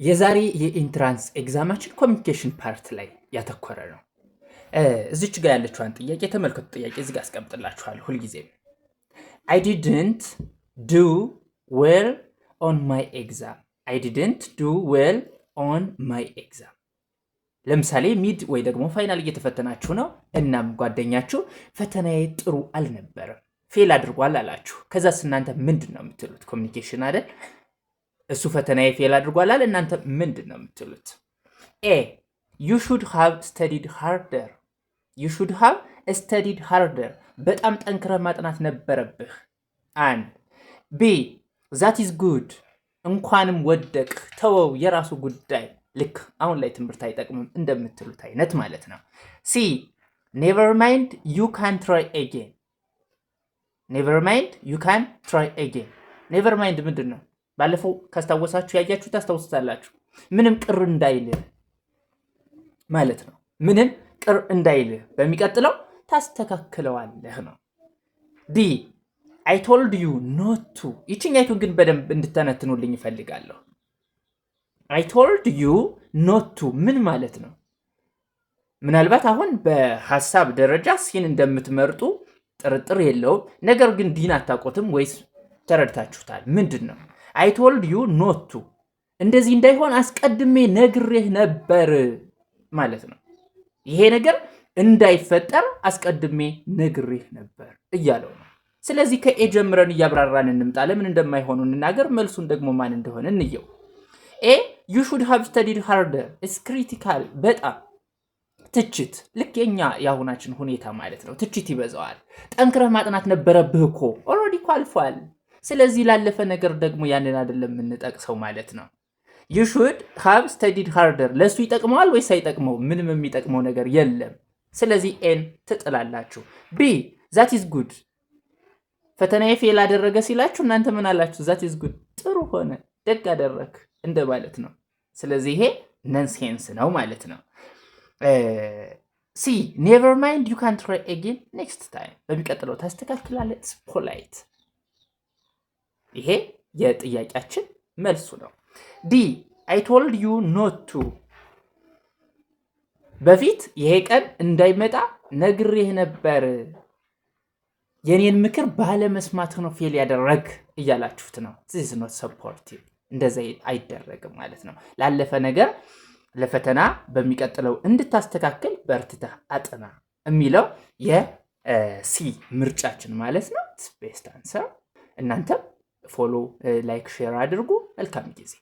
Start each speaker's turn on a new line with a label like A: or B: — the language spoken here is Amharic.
A: የዛሬ የ entrance exam ኣችን communication part ላይ ያተኮረ ነው። እዚች ጋር ያለችዋን ጥያቄ ተመልከቱ። ጥያቄ እዚህ ጋር አስቀምጥላችኋለሁ ሁልጊዜም። I didn't do well on my exam። I didn't do well on my exam። ለምሳሌ mid ወይ ደግሞ final እየተፈተናችሁ ነው። እናም ጓደኛችሁ ፈተናዬ ጥሩ አልነበረም፣ fail አድርጓል አላችሁ። ከዛስ እናንተ ምንድን ነው የምትሉት? Communication አይደል? እሱ ፈተናዬ fail አድርጓል አለ። እናንተ ምንድን ነው የምትሉት? A, you should have studied harder። You should have studied harder። በጣም ጠንክረህ ማጥናት ነበረብህ። አንድ። B, that is good፣ እንኳንም ወደቅህ፣ ተወው፣ የራሱ ጉዳይ። ልክ አሁን ላይ ትምህርት አይጠቅምም እንደምትሉት አይነት ማለት ነው። C, never mind, you can try again። Never mind, you can try again። Never mind ምንድን ነው? ባለፈው ካስታወሳችሁ፣ ያያችሁ ታስታውሳላችሁ። ምንም ቅር እንዳይልህ ማለት ነው። ምንም ቅር እንዳይልህ በሚቀጥለው ታስተካክለዋለህ ነው። D, I told you not to። ይችኛይቱን ግን በደንብ እንድተነትኑልኝ እፈልጋለሁ። I told you not to ምን ማለት ነው? ምናልባት አሁን በሀሳብ ደረጃ C ን እንደምትመርጡ ጥርጥር የለውም። ነገር ግን D ን አታውቁትም ወይስ ተረድታችሁታል? ምንድን ነው I told you not to? እንደዚህ እንዳይሆን አስቀድሜ ነግሬህ ነበር ማለት ነው። ይሄ ነገር እንዳይፈጠር አስቀድሜ ነግሬህ ነበር እያለው ነው። ስለዚህ ከ A ጀምረን እያብራራን እንምጣ። ለምን እንደማይሆኑ እንናገር፣ መልሱን ደግሞ ማን እንደሆነ እንየው። A, you should have studied harder, it's critical፣ በጣም ትችት፣ ልክ የኛ የአሁናችን ሁኔታ ማለት ነው። ትችት ይበዛዋል። ጠንክረህ ማጥናት ነበረብህ እኮ፣ already እኮ አልፏል። ስለዚህ ላለፈ ነገር ደግሞ ያንን አይደለም የምንጠቅሰው ማለት ነው። You should have studied harder ለእሱ ይጠቅመዋል ወይስ አይጠቅመው? ምንም የሚጠቅመው ነገር የለም። ስለዚህ A ን ትጥላላችሁ። B, that is good፣ ፈተናዬ fail አደረገ ሲላችሁ እናንተ ምን አላችሁ? That is good፣ ጥሩ ሆነ፣ ደግ አደረክ እንደማለት ነው። ስለዚህ ይሄ nonsense ነው ማለት ነው። C, never mind, you can try again next time፣ በሚቀጥለው ታስተካክላለህ። Polite። ይሄ የጥያቄያችን መልሱ ነው። D, I told you not to፣ በፊት ይሄ ቀን እንዳይመጣ ነግሬህ ነበር፣ የኔን ምክር ባለመስማትህ ነው fail ያደረግ እያላችሁት ነው። This not supportive፣ እንደዛ አይደረግም ማለት ነው። ላለፈ ነገር ለፈተና በሚቀጥለው እንድታስተካክል በርትተህ አጥና የሚለው የ C ምርጫችን ማለት ነው። Best answer። እናንተም follow፣ like፣ share አድርጉ። መልካም ጊዜ።